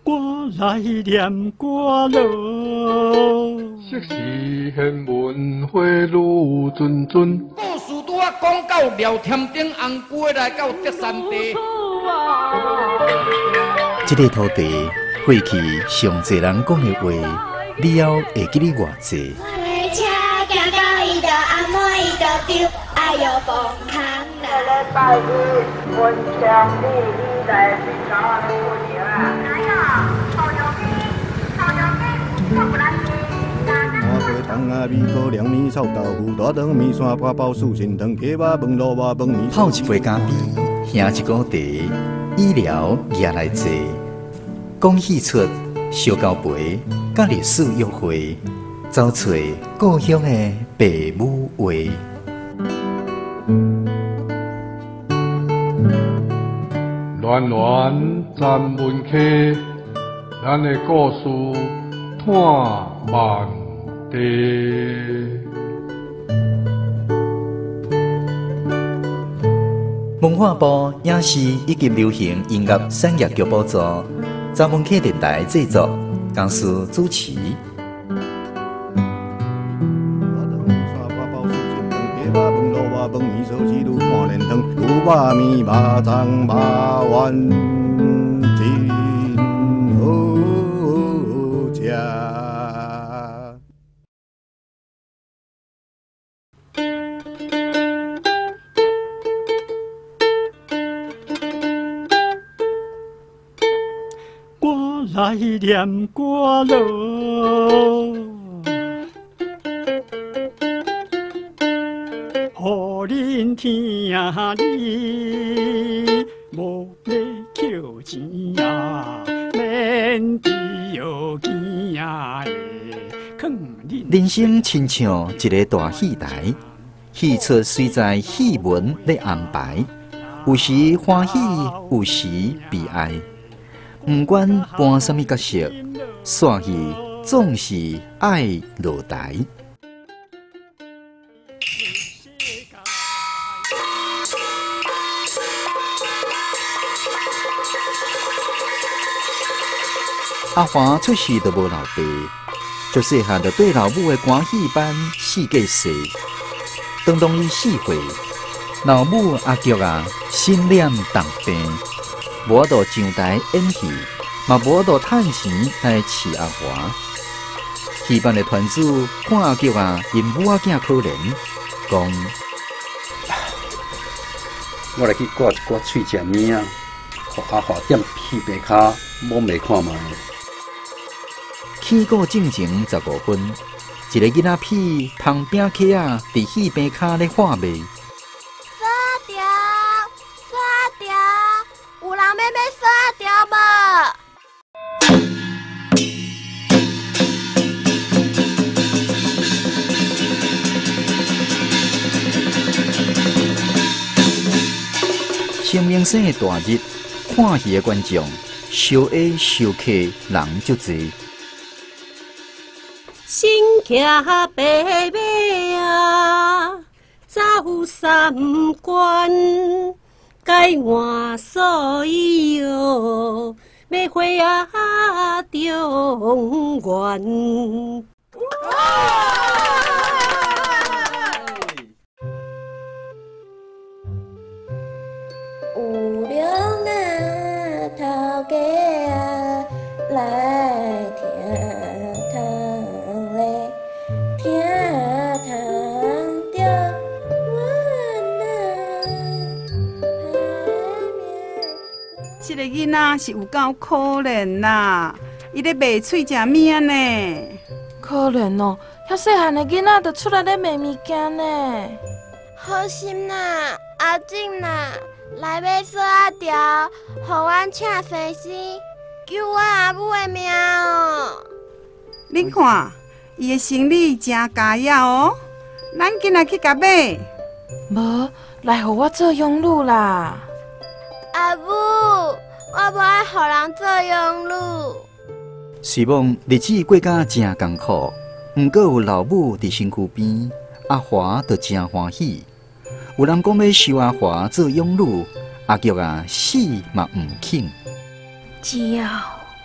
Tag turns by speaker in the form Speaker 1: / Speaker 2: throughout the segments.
Speaker 1: 我來念歌囉。
Speaker 2: 昔時玄文花女谆谆。
Speaker 3: 故事拄仔講到廖添丁紅龜來到德山地。
Speaker 4: 這个土地過去上濟人講的話，你猶會記得偌濟？泡一杯咖啡，喝一股茶，医疗也来坐，讲戏出烧交陪，佮历史约会，走揣故乡的爸母话。
Speaker 2: 恋恋咱文溪，咱的故事伴万地。
Speaker 4: 文化部影视以及流行音乐产业局补助，查文客电台制作，公司主持。
Speaker 1: 我來念歌囉，予恁聽你無欲扣錢啊，免得又驚啊會囥恁。
Speaker 4: 人生親像一个大戲台，戲出隨在戲文咧安排，有時歡喜，有時悲哀。毋管扮啥物角色，煞戲總是愛落台。阿華出世就無老爸，自細漢就對老母的歌戲班四界踅。當當伊4歲，老母阿菊啊，身染重病，無法度上台演戲，嘛無法度趁錢來飼阿華。戲班的團主看阿菊啊，𪜶母仔囝可憐，講：
Speaker 5: 我來去掛一寡喙食物仔，予阿華踮戲棚跤摸覓看覓。
Speaker 4: 起鼓進前15分，一个囡仔屁芳餅客仔佇戲棚跤咧喊賣。
Speaker 6: 笋仔条，笋仔条，有人欲买笋仔条無？
Speaker 4: 清明节的大日，看戏的觀眾相下相客人足濟。
Speaker 7: 身騎白馬啊，走三關，改換素衣哦，欲回啊中原。
Speaker 6: 有了那頭家啊，來聽堂咧，聽堂著阮啊。
Speaker 8: 這个囡仔是有夠可憐啦，伊咧賣喙食物仔呢。
Speaker 9: 可憐哦，遐細漢的囡仔就出來咧賣物件呢。
Speaker 6: 好心啦，阿靜啦，來買笋仔條，予阮請先生救我阿母的命哦。
Speaker 8: 你看，伊的生理誠佳要哦，咱緊來去共買。
Speaker 9: 無，來予我做養女啦。
Speaker 6: 阿母，我無愛予人做養女。
Speaker 4: 雖罔日子過甲誠艱苦，毋過有老母佇身軀邊，阿華就誠歡喜。有人講欲收阿華做養女，阿菊啊死嘛毋肯。
Speaker 7: 只要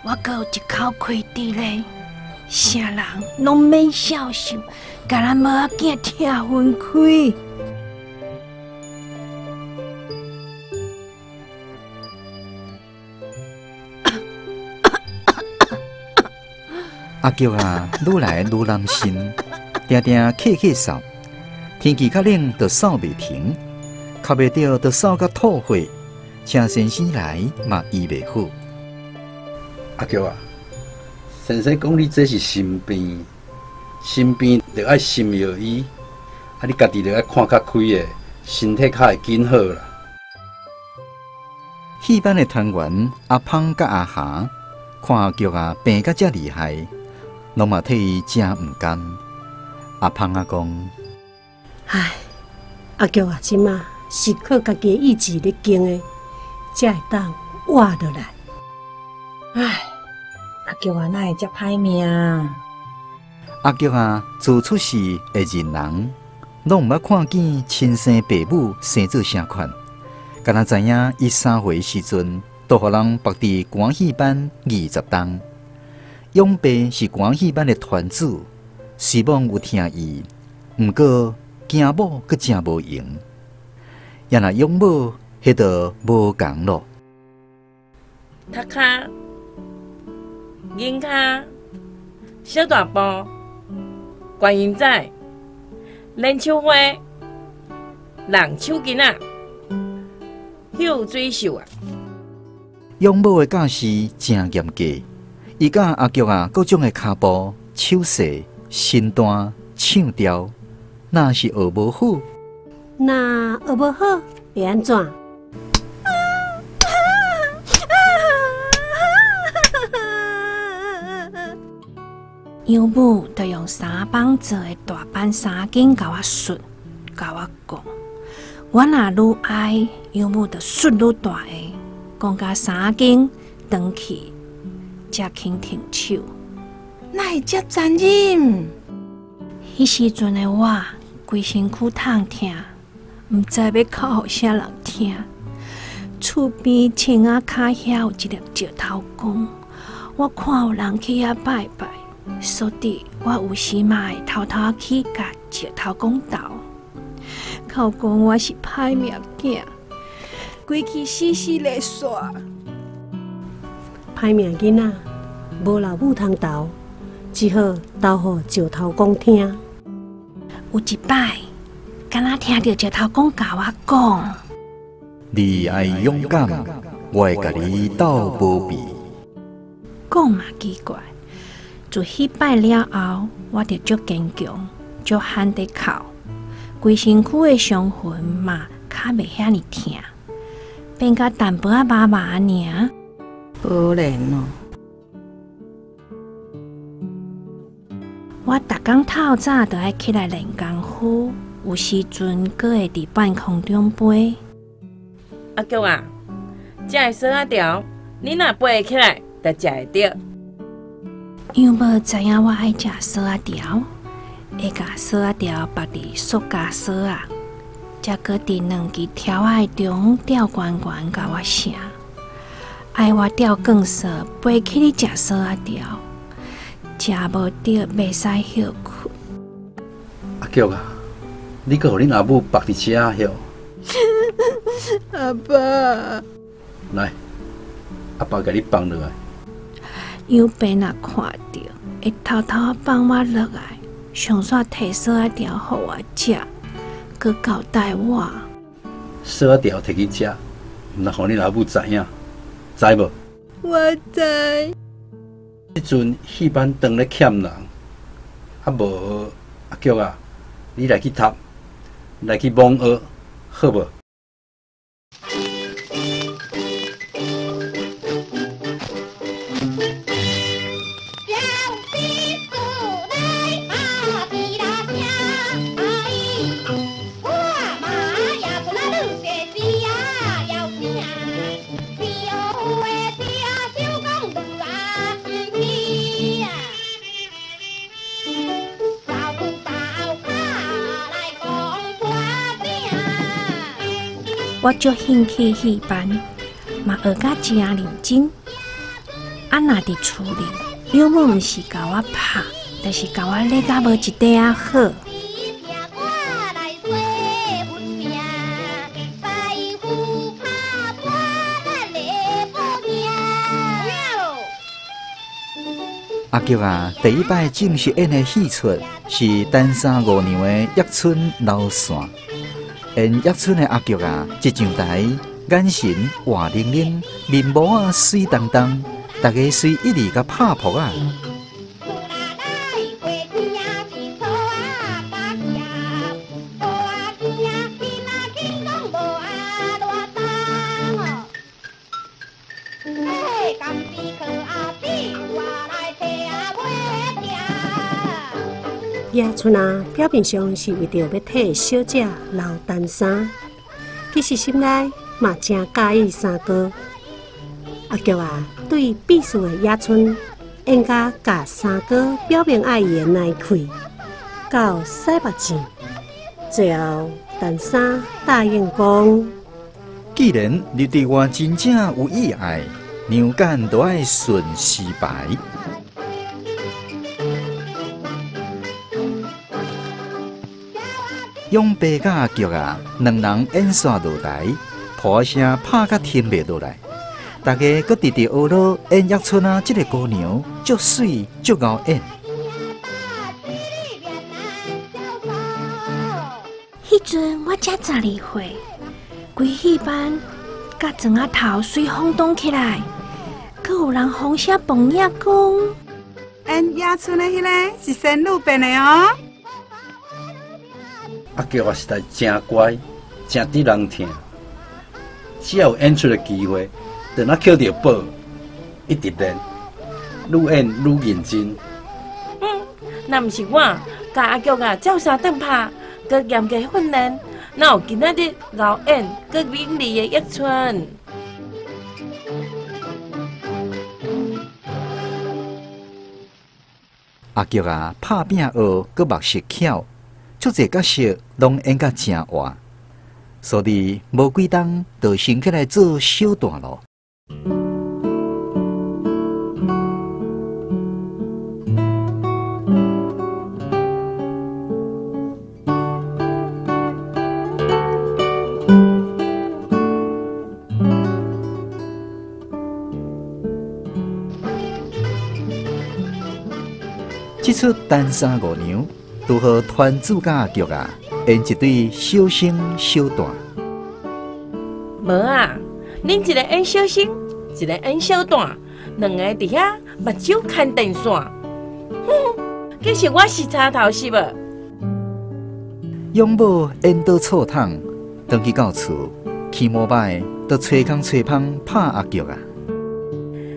Speaker 10: 我閣有一口氣佇咧，啥人攏免肖想，共咱某仔囝拆分開。
Speaker 4: 阿菊啊，愈來愈難心，定定咳咳嗽，天氣較冷就嗽袂停，咳袂著就嗽甲吐血，請先生來嘛醫袂好。
Speaker 5: 阿菊啊，先生講你這是心病，心病就愛心藥醫，啊你家己就愛看較開的，身體較會緊好啦。
Speaker 4: 戲班的團員阿芳佮阿霞，看阿菊啊病甲遮厲害，攏嘛替伊誠毋甘。阿芳仔講：
Speaker 7: 唉，阿菊啊，這馬是靠家己的意志咧經的，才會當活落來。
Speaker 11: 唉，阿菊啊，哪會遮歹命？
Speaker 4: 阿菊啊，自出世會認人，攏毋捌看見親生爸母生做啥款，敢若知影伊3歲時陣，都予人縛佇歌戲班20冬。養爸是歌戲班的團主，雖罔有疼伊，毋過驚某閣誠無閒。也若養母，彼就無仝咯。
Speaker 11: 讀跤、銀跤、小大步、觀音仔、蓮手花、人手巾仔、秀水秀啊！
Speaker 4: 養母的教示誠嚴格，伊教阿菊啊各種的跤步、手勢、身段、唱調，若是學無好，
Speaker 7: 若學無好會按怎？
Speaker 10: 養母就用衫枋做的大板衫巾共我束，共我講，我若愈哀，養母就束愈大个，講甲衫巾長去，才肯停手。
Speaker 9: 哪會遮殘忍？
Speaker 10: 彼時陣的我，規身軀痛疼，毋知欲哭予啥人聽。厝邊青仔跤遐有一粒石頭公，我看有人去遐拜拜。所以，我有時嘛會偷偷去共石頭公鬥，哭講我是歹命囝，規氣死死咧煞。
Speaker 7: 歹命囡仔，無老母通鬥，只好鬥予石頭公聽。
Speaker 10: 有一擺，敢若聽著石頭公共我講：
Speaker 4: 你愛勇敢，我會共你鬥保庇。
Speaker 10: 講嘛奇怪。自彼擺了後，我就足堅強，足罕得哭，規身軀的傷痕嘛較袂遐爾疼，變甲淡薄仔麻麻爾。
Speaker 8: 可憐哦！
Speaker 10: 我逐工透早就愛起來練功夫，有時陣閣會佇半空中飛。
Speaker 11: 阿菊啊，這个索仔條，你若飛會起來，就食會著。
Speaker 10: 養母知影我愛食索仔條，會共索仔條縛佇塑膠索仔，才閣佇兩支條仔中吊懸懸共我寫，愛我吊鋼索飛起去食索仔條，食無著袂使歇睏。
Speaker 5: 阿菊啊，你閣予恁阿母縛佇遮歇？
Speaker 9: 阿爸，
Speaker 5: 來，阿爸共你放落來。
Speaker 10: 養爸若看著，會偷偷放我落來，上煞提索仔條予我食，閣交代我。
Speaker 5: 索仔條提去食，毋通予恁老母知影，知無？
Speaker 9: 我知。
Speaker 5: 彼陣戲班當咧欠人，啊無阿菊啊，你來去讀，來去罔學，好無？
Speaker 10: 我足興趣戲班，嘛學甲誠認真。啊，若佇厝裡，養母毋是共我拍，就是共我勒甲無一塊仔好。
Speaker 4: 阿菊啊，第一擺正式演的戲出是陳三五娘的葉春流線。演葉春的阿菊啊，一上台眼神活靈靈，面毛啊水當當，大家隨一直共拍噗仔。
Speaker 7: 野春啊，表面上是為著欲替小姐留陳三，其實心內嘛誠佮意三哥。阿菊啊，對鄙視的野春，演甲共三哥表明愛伊的奶氣，到洗目糋。最後，陳三答應講：
Speaker 4: 既然你對我真正有意愛，娘間就愛順時排。勇爸佮阿菊啊，兩人演煞落台，噗仔聲拍甲停袂落來，大家閣直直學囉演葉春啊，這個姑娘足媠足𠢕演。
Speaker 10: 彼陣我才12歲，規戲班佮庄仔頭隨轟動起來，閣有人風聲蹦影講，
Speaker 8: 演葉春的彼個是仙女變的哦。
Speaker 5: 阿菊啊，實在誠乖，誠得人疼。只要有演出的機會，就若抾著寶，一直練，愈演愈認真。
Speaker 11: 若毋是我，共阿菊啊照三頓拍，閣嚴格訓練，哪有今仔日𠢕演閣美麗的葉春？
Speaker 4: 阿菊啊，拍拚學，閣目色巧。足濟角色攏演甲誠活，所以無幾冬就升起來做小旦囉。這齣陳三五娘。拄好團主佮阿菊啊，演一對小生小旦。
Speaker 11: 無啊，恁一個演小生，一個演小旦，兩个佇遐目睭牽電線。哼，其實我是插頭是無？
Speaker 4: 養某演倒錯桶，轉去到厝，騎摩擺就吹空吹芳拍阿菊啊！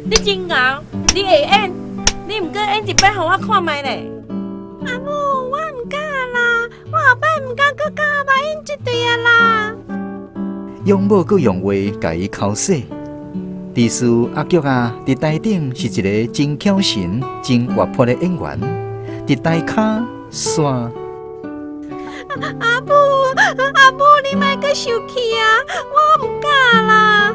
Speaker 11: 你真𠢕，你會演，你毋過演一擺予我看覓咧。
Speaker 10: 阿母，我毋敢啦，我後擺毋敢閣佮阿爸演這對啊啦。
Speaker 4: 養某閣用話共伊剾洗。其實阿菊啊，佇台頂是一個真巧神、真活潑的演員，佇台跤煞。
Speaker 10: 阿母，阿母，你莫閣生氣啊！我毋敢啦。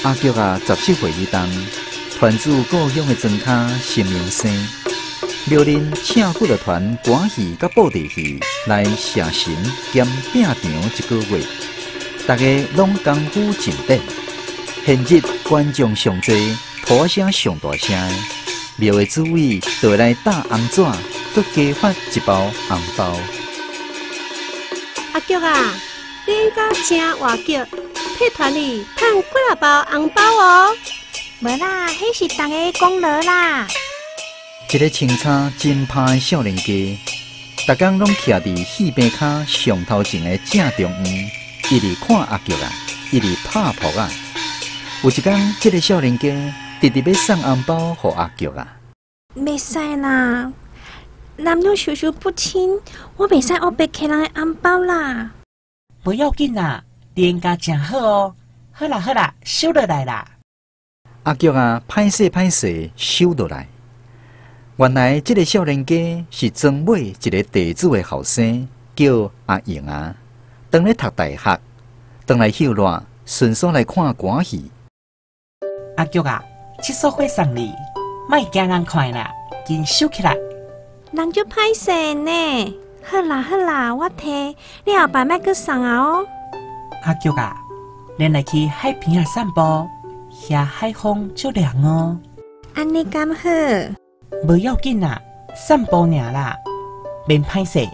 Speaker 4: 阿菊啊，17歲彼冬，團主故鄉的莊跤新明生，廟恁請幾个團歌戲佮布袋戲來謝神兼拼場一個月，大家攏功夫盡展。現日觀眾上濟，噗仔聲上大聲的，廟的主委就會來打紅紙，閣加發一包紅包。
Speaker 7: 阿菊啊，你應該誠活腳。替團裡趁幾若包紅包哦！
Speaker 10: 無啦，彼是逐家功勞啦。
Speaker 4: 一个穿衫真歹的少年家，逐工攏徛佇戲棚跤上頭前的正中央，一直看阿菊啊，一直拍噗仔。有一工，這个少年家直直欲送紅包予阿菊啊。
Speaker 10: 袂使啦，男女授受不親，我袂使烏白摕人的紅包啦。
Speaker 12: 无要紧啦，练甲诚好哦。好啦好啦，收落来啦。
Speaker 4: 阿玉啊，歹势歹势，收落来。原来这个少年家是庄尾一个地主的后生，叫阿英啊。当咧读大学，转来歇热，顺续来看歌戏。
Speaker 12: 阿玉啊，这束花送你，莫惊人看啦，紧收起来。
Speaker 10: 人足歹势呢，好啦好啦，我提，你后摆莫阁送啊哦。
Speaker 12: 阿玉啊，咱来去海边仔散步，遐海风足凉哦。
Speaker 10: 按呢敢好？
Speaker 12: 无要紧啦，散步尔啦，免歹势，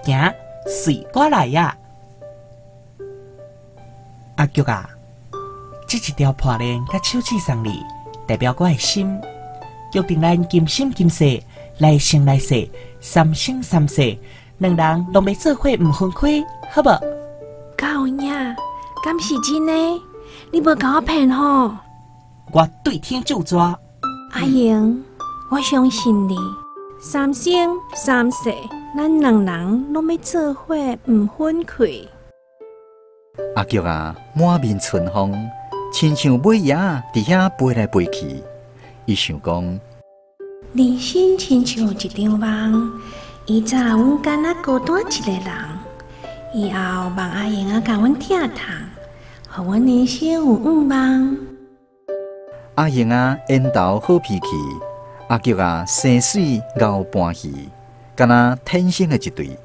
Speaker 12: 行，随我来啊。阿玉啊，这一条破链佮手指送你，代表我的心，约定咱今生今世，来生来世，三生三世，两人拢欲做伙毋分开，好无？
Speaker 10: 敢有影？敢是真的？你无共我骗吼？
Speaker 12: 我对天咒纸。
Speaker 10: 阿英，我相信你，三生三世，咱两人拢欲做伙毋分开。
Speaker 4: 阿玉啊，满面春风，亲像尾鸭伫遐飞来飞去。伊想讲，
Speaker 10: 人生亲像一场梦，以前阮敢若孤单一个人，以后望阿英仔共阮疼痛，予阮人生有愿望。
Speaker 4: 阿英仔缘投好脾气，阿玉啊生媠𠢕盘戏，敢若天生的一对。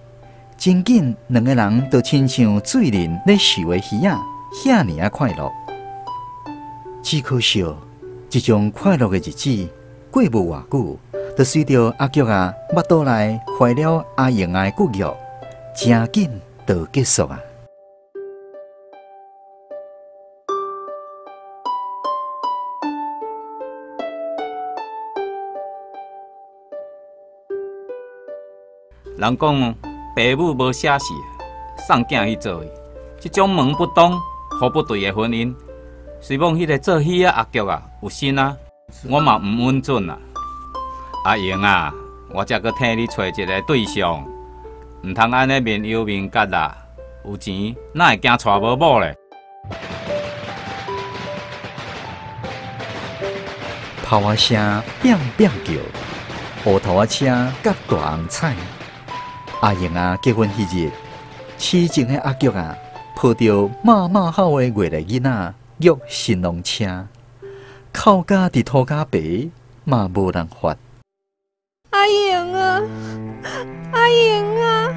Speaker 4: 真紧，两个人就亲像水里咧游的鱼仔，遐尔仔快乐。只可惜，这种快乐的日子过无偌久，就随著阿玉仔腹肚内怀了阿英仔的骨肉，真紧就结束啊！
Speaker 13: 人讲爸母无写死，送囝去做伊，这种门不当户不对的婚姻，虽罔彼个做戏仔阿玉啊有心啊，我嘛毋稳准啊。阿英啊，我才阁替你揣一个对象，毋通按呢面忧面结啦，有钱哪会惊娶无某咧？
Speaker 4: 炮仔声变变叫，乌头仔车佮大红彩。阿英啊，结婚彼日，痴情的阿玉啊，抱著骂骂吼的月来囡仔，约新郎车，哭甲伫涂跤爬，嘛无人发。
Speaker 9: 阿英啊，阿英啊，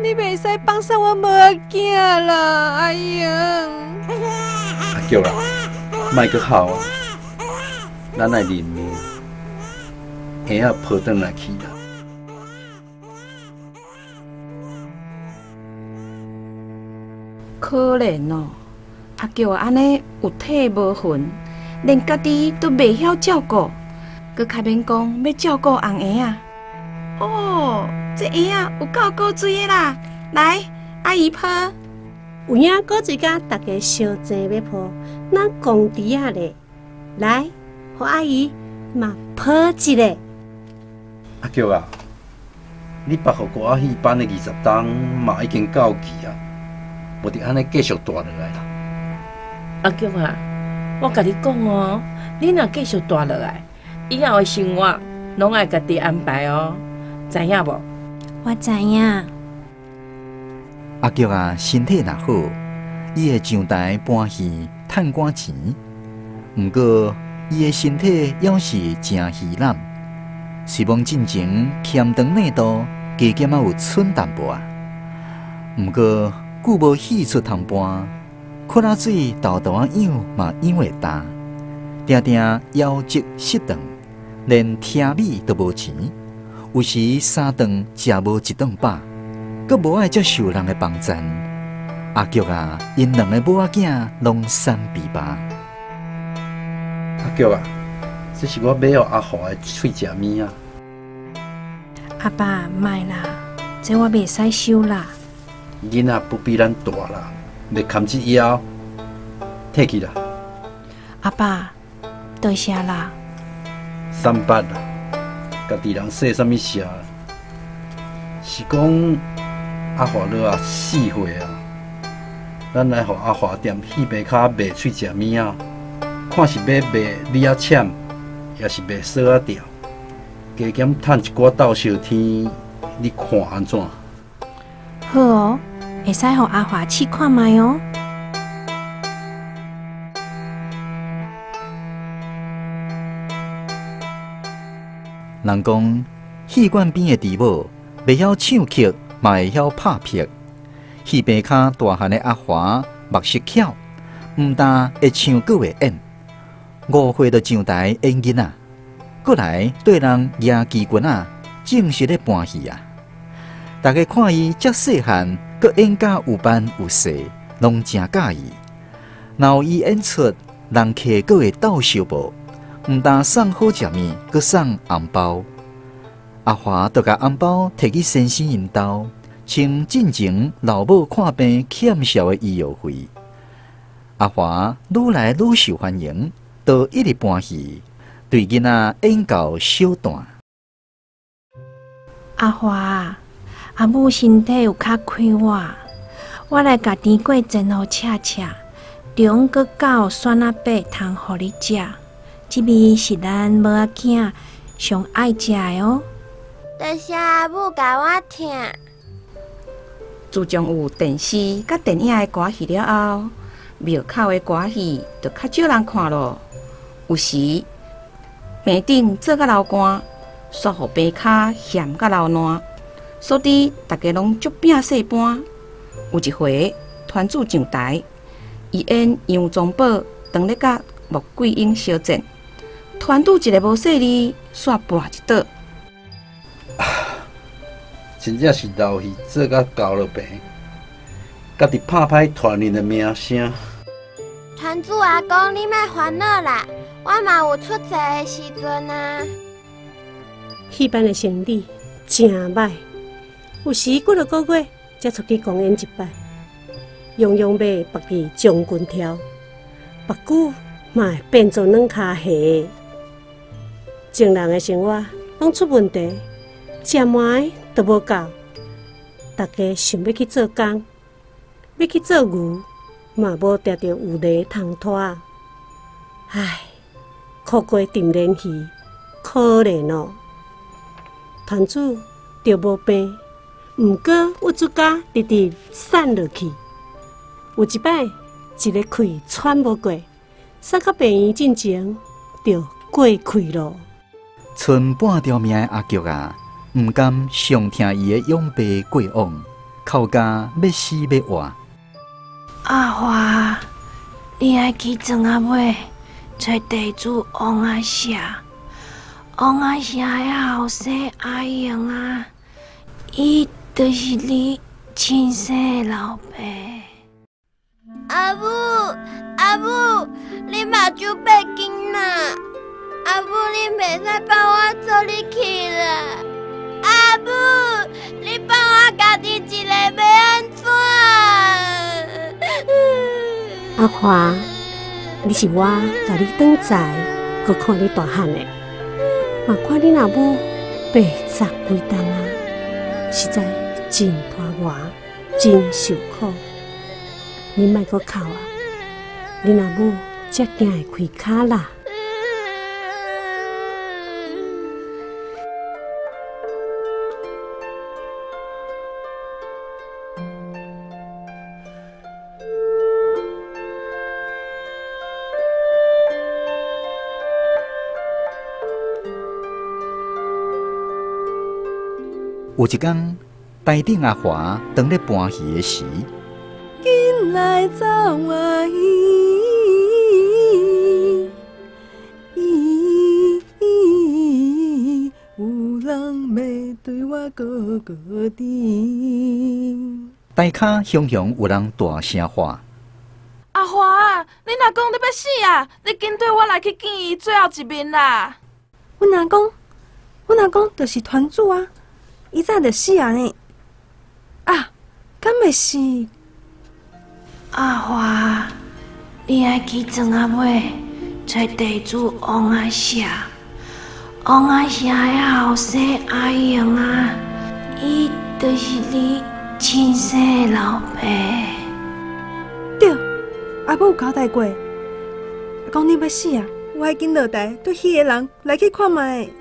Speaker 9: 你袂使放散我母仔囝啦，阿英。
Speaker 5: 阿玉啊，莫阁哭啊，咱爱认命，婴仔抱转来去啦。
Speaker 8: 可怜哦，阿玉按呢有体无魂，连家己都袂晓照顾，阁较免讲欲照顾红婴仔。哦，这婴仔有够古锥的啦！来，阿姨抱。
Speaker 7: 有影古锥佮大家相争欲抱，咱公猪仔咧，来，予阿姨嘛抱一下。
Speaker 5: 阿玉啊，你别予歌仔戏班的20冬嘛已经到期啊。无得按呢继续蹛落来啦。
Speaker 11: 阿玉啊，我共你讲哦，你若继续蹛落来，以后的生活拢爱家己安排哦，知影无？
Speaker 10: 我知影。
Speaker 4: 阿玉啊，身体若好，伊会上台搬戏趁寡钱。毋过，伊的身体犹是诚虚懒，是讲进前欠长领度加减仔有寸淡薄仔。毋过，久无戏出通搬，苦仔水豆豆仔养嘛养会焦，定定夭折失顿，连听米都无钱，有时三顿食无一顿饱，阁无爱接受人的帮赞。阿玉啊，𪜶两个某仔囝拢瘦肥吧。
Speaker 5: 阿玉啊，这是我买予阿华的喙食物仔。
Speaker 10: 阿爸，莫啦，这我袂使收啦。
Speaker 5: 囡仔不比咱大啦，袂堪这枵，退去啦。
Speaker 10: 阿爸，多谢啦。
Speaker 5: 三八啦，家己人说啥物谢？是讲阿华乐啊4岁啊，咱来予阿华踮戏棚跤卖喙食物仔，看是欲卖米仔签，抑是卖索仔条，加减趁一寡斗烧天，你看按怎？
Speaker 10: 好哦，会使予阿华试看觅哦。
Speaker 4: 人讲戏馆边的猪某，袂晓唱曲，嘛会晓拍拍。戏棚跤大汉的阿华目色巧，毋但会唱，阁会演。5岁就上台演囡仔，阁来缀人举旗棍仔，正式咧搬戏啊！大家看伊遮细汉，阁演甲有扮有势，拢诚佮意。若有伊演出，人客阁会斗相报，毋但送好食物，阁送红包。阿华就共红包提去先生𪜶兜，穿进前老母看病欠销的医药费。阿华愈来愈受欢迎，就一直搬戏，对囡仔演到小段。
Speaker 10: 阿华，阿母身体有较快活，我来共甜粿煎予赤赤，中阁到蒜仔白通予你食。这味是咱母仔囝上爱食的哦。
Speaker 6: 多谢阿母共我疼。
Speaker 8: 自从有电视佮电影的歌戏了后，庙口的歌戏就较少人看咯。有时棚顶做甲流汗，煞予棚跤咸甲流烂，所以大家拢足摒细搬。有一回，团主上台，伊演杨宗保当咧佮穆桂英相战，团主一个无细腻，煞跋一倒。
Speaker 5: 真正是老戏做甲交了病，家己拍歹团里的名声。
Speaker 6: 团主阿公，你莫烦恼啦，我嘛有出错的时阵啊。
Speaker 7: 戏班的生理真歹，有时几落个月才出去公演一摆，样样马縛伫将军条，目久嘛会变做软跤虾。情人的生活拢出问题，食糜都无够，大家想欲去做工，欲去做牛，嘛无定著有犁通拖。唉，苦过沉连鱼，可怜哦。团主著无病，毋过郁卒甲直直散落去。有一摆，一个气喘无过，送到病院进前，就过气咯。
Speaker 4: 賰半条命的阿玉啊，毋甘上疼伊的养爸过往，哭甲欲死欲活。
Speaker 10: 阿华，你爱去庄仔尾揣地主王阿舍，王阿舍的后生阿英啊，伊就是你亲生的老爸。
Speaker 6: 阿母，阿母，你目睭变金啦！阿母，你袂使放我做你去啦！阿母，你放我家己一个欲按怎？
Speaker 7: 阿华，你是我共你长才，阁看你大汉的，嘛看恁阿母80几冬啊，实在真拖磨，真受苦。你莫阁哭啊，恁阿母才行会开跤啦。
Speaker 4: 有一天，台顶阿华当咧搬戏的时，
Speaker 9: 紧来走啊！有人欲对我阁阁甜。
Speaker 4: 台跤雄雄有人大声喊：
Speaker 14: 阿华，你若讲你欲死啊！你紧缀我来去见伊最后一面啦！
Speaker 9: 阮阿公，阮阿公就是团主啊！伊早就死啊呢！啊，敢会是？
Speaker 10: 阿华，你爱去庄仔尾揣地主王阿舍，王阿舍的后生阿英啊，伊就是你亲生的老爸。
Speaker 9: 阿母有交代过，阿公你欲死啊！我爱紧落台，对彼个人来去看觅。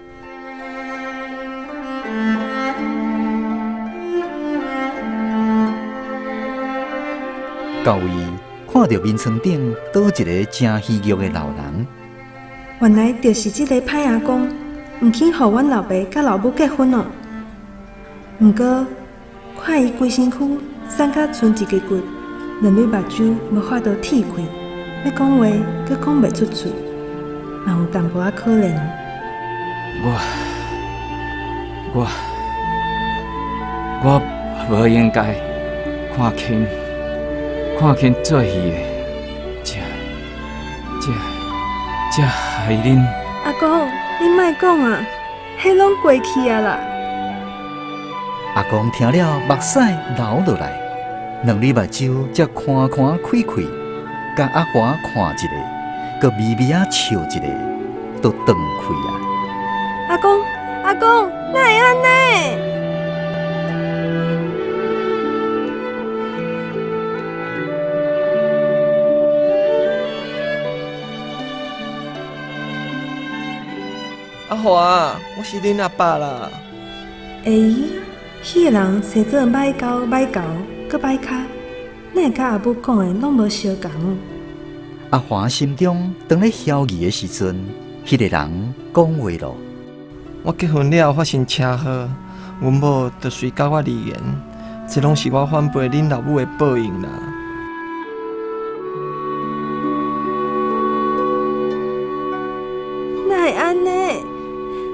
Speaker 4: 到位看著眠床顶倒一个诚虚弱的老人。
Speaker 9: 原来就是这个歹阿公，毋肯予阮老爸佮老母结婚哦。毋过看伊规身躯瘦甲賰一支骨，两蕊目睭无法度铁开，欲讲话阁讲袂出喙，嘛有淡薄仔可怜。
Speaker 13: 我无应该看轻。看轻做戏的，这害恁。
Speaker 9: 阿公，你莫讲啊，彼拢过去啊啦。
Speaker 4: 阿公听了，目屎流落来，两蕊目睭才宽宽开开，共阿华看一下，阁微微仔笑一下，都断气啊。
Speaker 9: 阿公，阿公，哪会按呢？
Speaker 15: 阿华，我是恁阿爸啦。
Speaker 9: 欸，彼个人生做歹狗歹狗，阁歹跤，哪会佮阿母讲的拢无相仝？
Speaker 4: 阿华心中当咧犹疑的时阵，彼个人讲话咯。
Speaker 15: 我结婚了发生车祸，阮某就随佮我离言，这拢是我反背恁老母的报应啦。
Speaker 9: 哪会按呢？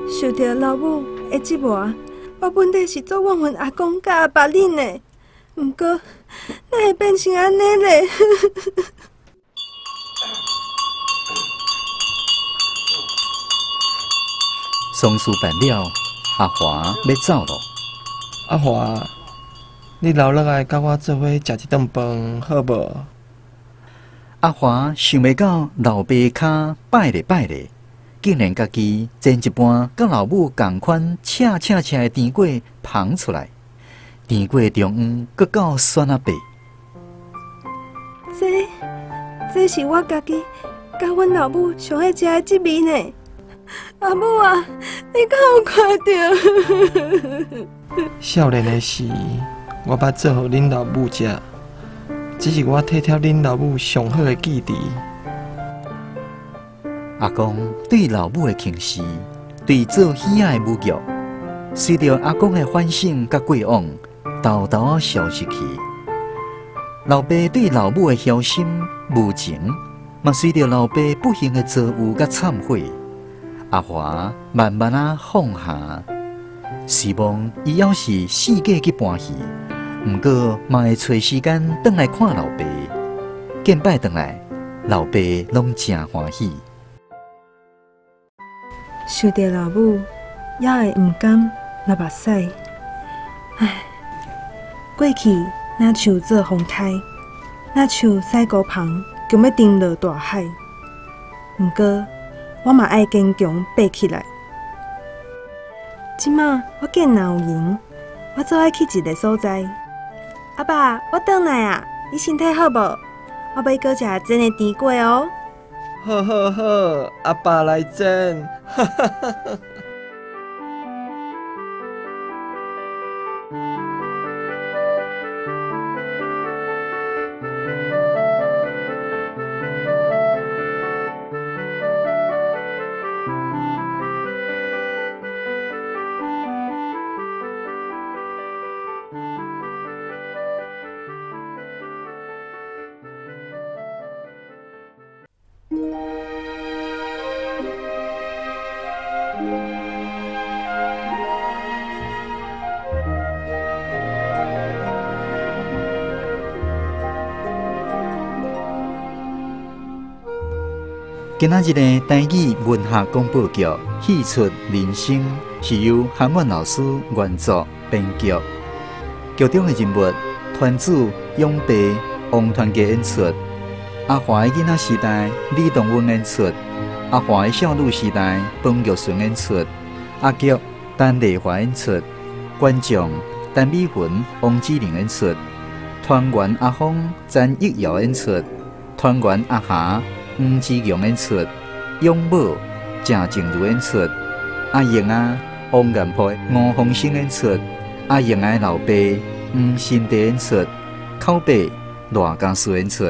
Speaker 9: 受著老母的折磨，我本底是足怨恨阿公佮阿爸恁的，毋过哪会变成按呢咧？
Speaker 4: 丧事办了，阿华欲走咯。
Speaker 15: 阿华，你留落来佮我做伙食一顿饭，好无？
Speaker 4: 阿华想袂到老爸跤摆咧摆咧。竟然家己煎一半，佮老母仝款赤赤赤的甜粿捧出来，甜粿中央阁够酸仔白。
Speaker 9: 这是我家己佮阮老母上爱食的这味呢。阿母啊，你敢有看著？
Speaker 15: 少年的时，我捌做予恁老母食，这是我体贴恁老母上好的记忆。
Speaker 4: 阿公对老母的轻视，对做戏仔的侮辱，随著阿公的反省佮过往，沓沓仔消失去。老爸对老母的孝心无情，嘛随著老爸不幸的遭遇佮忏悔，阿华慢慢仔放下，希望伊犹是四界去搬戏，毋过嘛会揣时间转来看老爸。见摆转来，老爸拢诚欢喜。
Speaker 9: 想著老母，也会毋甘流目屎。唉，过去若像做风台，若像西孤帆，强欲沉落大海。毋过，我嘛爱坚强爬起来。这马我见若有闲，我做爱去一个所在。阿爸，我转来啊！你身体好无？我欲阁食煎的甜粿哦。
Speaker 15: 好好好，阿爸来煎。哈哈哈哈。
Speaker 4: 今仔日的台语文学广播剧《戏出人生》是由韩婉老师原作编剧，剧中的人物团主永爸王传杰演出，阿华的囡仔时代李东文演出，阿华的少女时代彭玉顺演出，阿菊陈丽华演出，观众陈美云、王志玲演出，团员阿峰陈玉瑶演出，团圆阿霞黄之强演出，勇母郑静茹演出，阿英啊王岩坡吴凤生演出，阿英仔老爸黄新地演出，口白赖家树演出。